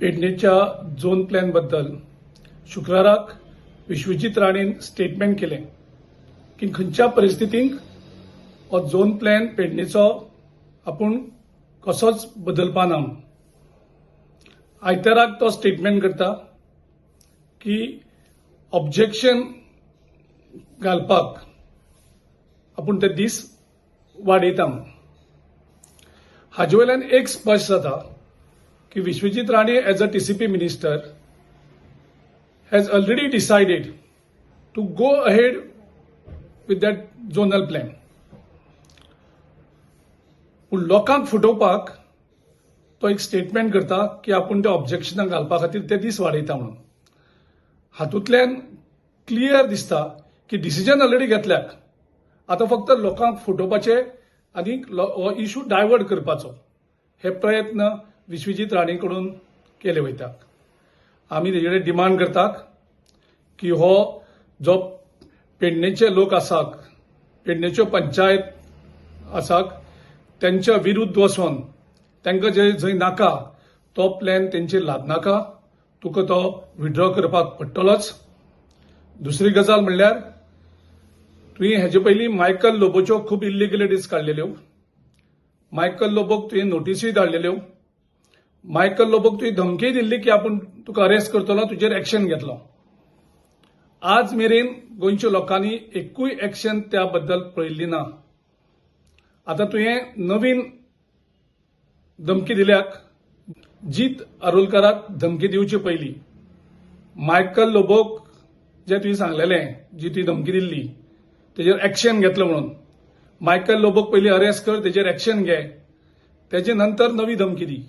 पेडणेच्या zone plan बद्दल शुक्राराक Vishwajit राणेन statement केलें की खंयच्या परिस्थितींत हो झोन प्लॅन पेडणेचो आपूण कसोच बदलपा ना म्हणून. आयताराक तो स्टेटमेंट करता की ऑब्जेक्शन घालपाक आपूण ते दीस वाडयता म्हणून. हाजे वयल्यान एक स्पश्ट जाता की Vishwajit Rane as a TCP minister has already decided to go ahead with that zonal plan. पूण लोकांक फटोवपाक तो एक स्टेटमेंट करता की आपूण ते ऑब्जेक्शनां घालपा खातीर ते दीस वाडयता म्हणून. हातूंतल्यान क्लियर दिसता की डिसिजन ऑलरेडी घेतल्याक, आतां फक्त लोकांक फटोवपाचे आनी हो इशू डायवर्ट करपाचो हे प्रयत्न विश्वजीत राणे कडून केले वयतात. आमी तेजे कडेन डिमांड करतात की हो जो पेडणेचे लोक आसात, पेडणेच्यो पंचायत आसात, तेंच्या विरुद्ध वचोन तांकां जे जंय नाका तो प्लॅन तेंचेर लादनाका, तुका तो विड्रॉ करपाक पडटलोच. दुसरी गजाल म्हणल्यार, तुवें हेजे पयलीं मायकल लोबोच्यो खूब इल्लिगलिटीज काडलेल्यो. मायकल लोबोक तुवें नोटिसूय धाडलेल्यो. मायकल लोबोक तुवें धमकीय दिल्ली की आपूण तुका अरेस्ट करतलो, तुजेर एक्शन घेतलो. आज मेरेन गोंयच्या लोकांनी एकूय एक्शन त्या बद्दल पळयल्ली ना. आतां तुवें नवीन धमकी दिल्याक. जीत आरोलकाराक धमकी दिवचे पयलीं मायकल लोबोक जे तुवें सांगलेलें, जी तुवें धमकी दिल्ली, तेजेर एक्शन घेतलो म्हणून, मायकल लोबोक पयलीं अरेस्ट कर, तेजेर एक्शन घे, तेजे नंतर नवी धमकी दी.